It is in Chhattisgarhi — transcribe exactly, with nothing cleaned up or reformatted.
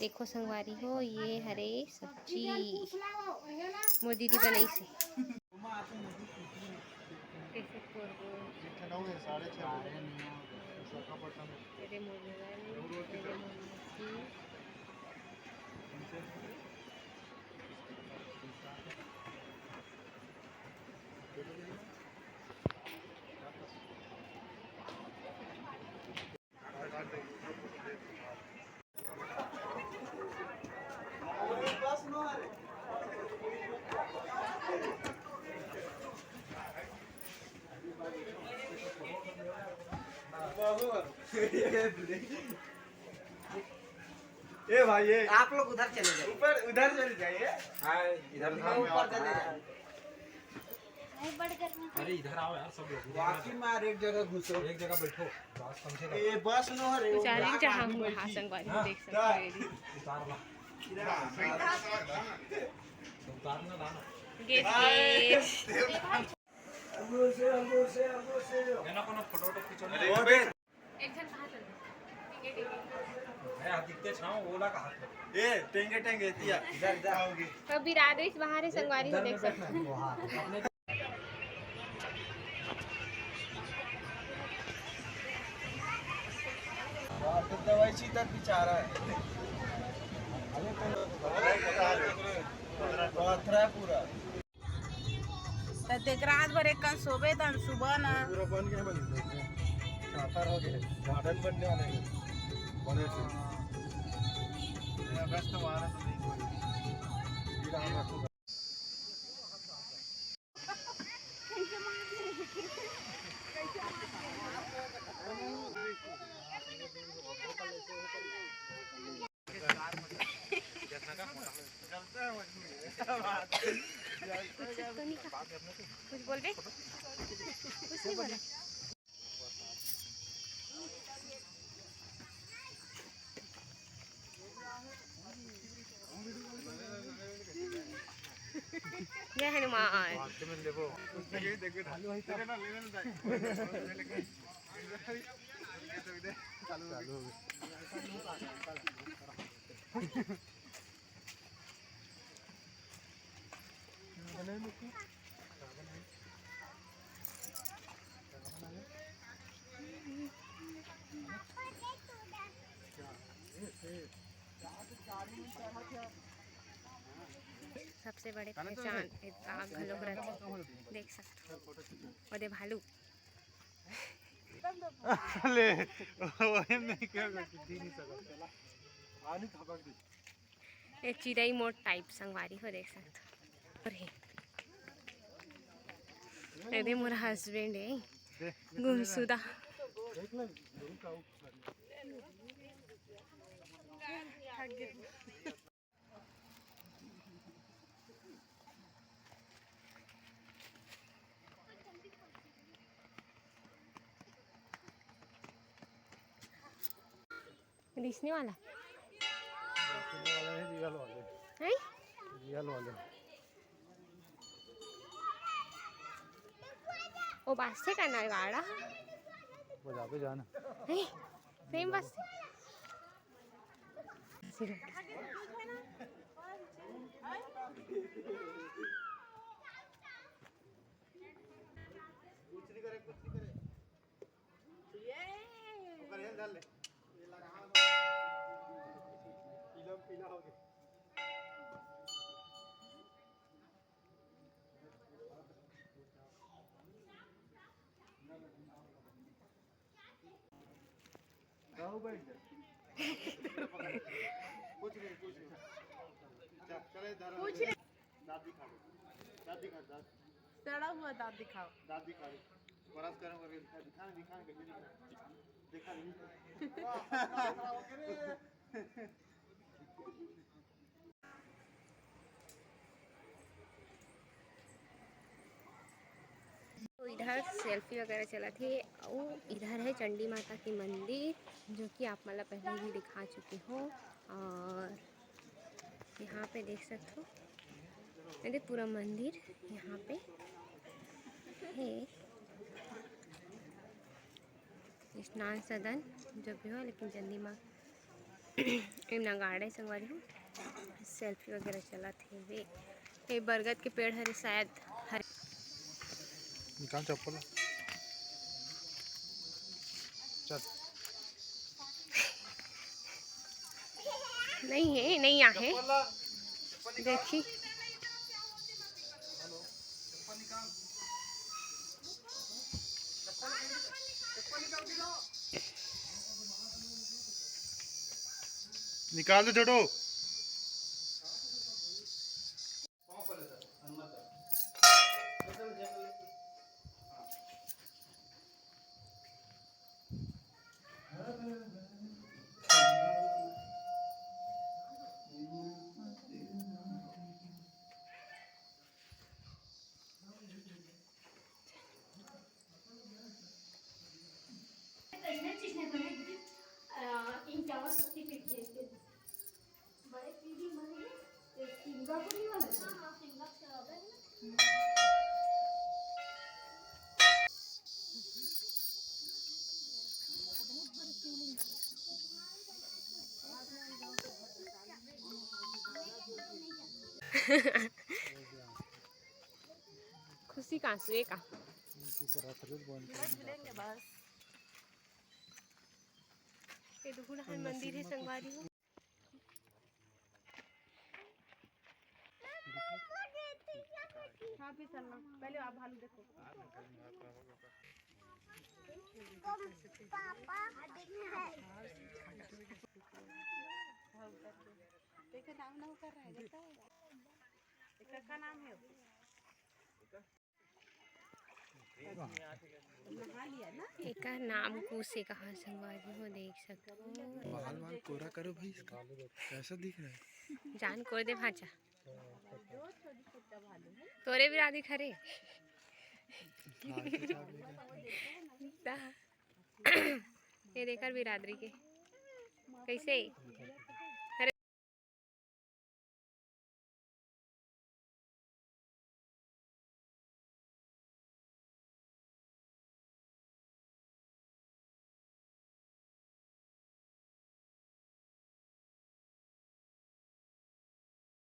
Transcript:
देखो संगवारी हो, ये हरे सब्जी मोर दीदी बनाइस हे। कैसे करबो? तेरे मोर मोबाइल, तेरे मोर मछली। ए भाई, ये आप लोग उधर चले जाइए। ऊपर उधर चले जाइए। हाँ, इधर ये ऊपर चले जाइए। अरे इधर आओ यार सब लोग। वाकी मार, एक जगह घुसो। एक जगह बैठो। बात समझे ना। ये बस नो हरे, वो चार्जिंग ब्लैक चाहूंगा। आदमी बैठी। हाँ, संगवारी हो, हाँ। देख सकते हो ये भी। उतार ला। इधर आ, उतार ना लाना। गेस, गेस। अंगूर से, अंगूर से, अंगूर से। ये ना कोनो फोटो वोटो खींचो ना। अरे, एक जन कहाँ चल रहा है? ए, आ दिखते छाओ, ओला का हाथ में। ए, टेंगे, टेंगे, तिया। इधर, इधर आओगे। अभी राधेश बाहर है, संगवारी हो, देख सकते हो। हाँ, तो दवाई चीता बेचारा है। अरे तो पथरा पूरा। त तेक रात भर एक कन सोबे, तन सुबह न। पूरा बन गया, बन गया। साकार हो गया, गार्डन बनने वाले हैं, बड़े से। ये अगस्त बारह से नहीं हुआ। ये राम रखो। कुछ तो नहीं कहा। कुछ बोलबे? कुछ नहीं बोला। जय हनुमान। सबसे बड़े पहचान ए आग घलोक रथे, देख सकथो। ओदे भालू। ले, वही नहीं क्या करती, जी नहीं सकता। ये चिरई मोर टाइप संगवारी हो, देख सकथो। अरे, एदे मोर हस्बैंड है, गुमसुदा। रिसने वाला। रिसने वाला है, रियल वाले। हैं? रियल वाले। वो बास्ते का ना गाड़ा। वो जाते जाना। हैं? सेम बास्ते। कुछ नहीं करे, कुछ नहीं करे। ये। ऊपर हेल डाल ले। ये लगा, हाँ, पीला, पीला हो गया। जाओ, बैठ जा। कुछ नहीं, कुछ नहीं। चल, चले, धर। कुछ नहीं। दाँत दिखा दे। दाँत दिखा, दाँत। सड़ा हुआ दाँत दिखाओ। दाँत दिखा दे। ब्रश करम करके दिखा, दिखा ना, दिखा ना, कैसे दिखा? दिखा नहीं। तो इधर सेल्फी वगैरह चलत हे, अउ इधर है चंडी माता के मंदिर, जो कि आप मन ला पहले भी दिखा चुके हो। और यहाँ पे देख सकथो, ये पूरा मंदिर यहाँ पे है, स्नान सदन जो भी हो, लेकिन चंडी माँ ए नगाड़ा हे संगवारी हो, सेल्फी वगैरह चलत हे। ए बरगद के पेड़ हरे शायद, हरे। निकाल चप्पल ला। चल। नहीं हे, नहीं आहे। चप्पल ला, चप्पल निकाल। देखी। निकाल दे छोटू। खुशी का आंसू, ये का? ये दुगुन हर मंदिर हे संगवारी हो। हाँ, फिर चलना। पहले आप भालू देखो। पापा। देखो, नाम नाम कर रहा है, देखा है? इसका क्या नाम है? एकर नाम कुसे कहा संगवारी हो, देख सकत हो। बाल वाल कोरा करो भाई इसका, कैसा दिख रहा है? जान कोर दे भांचा। तोरे बिरादरी खरे। ता। ये देख बिरादरी के कैसे।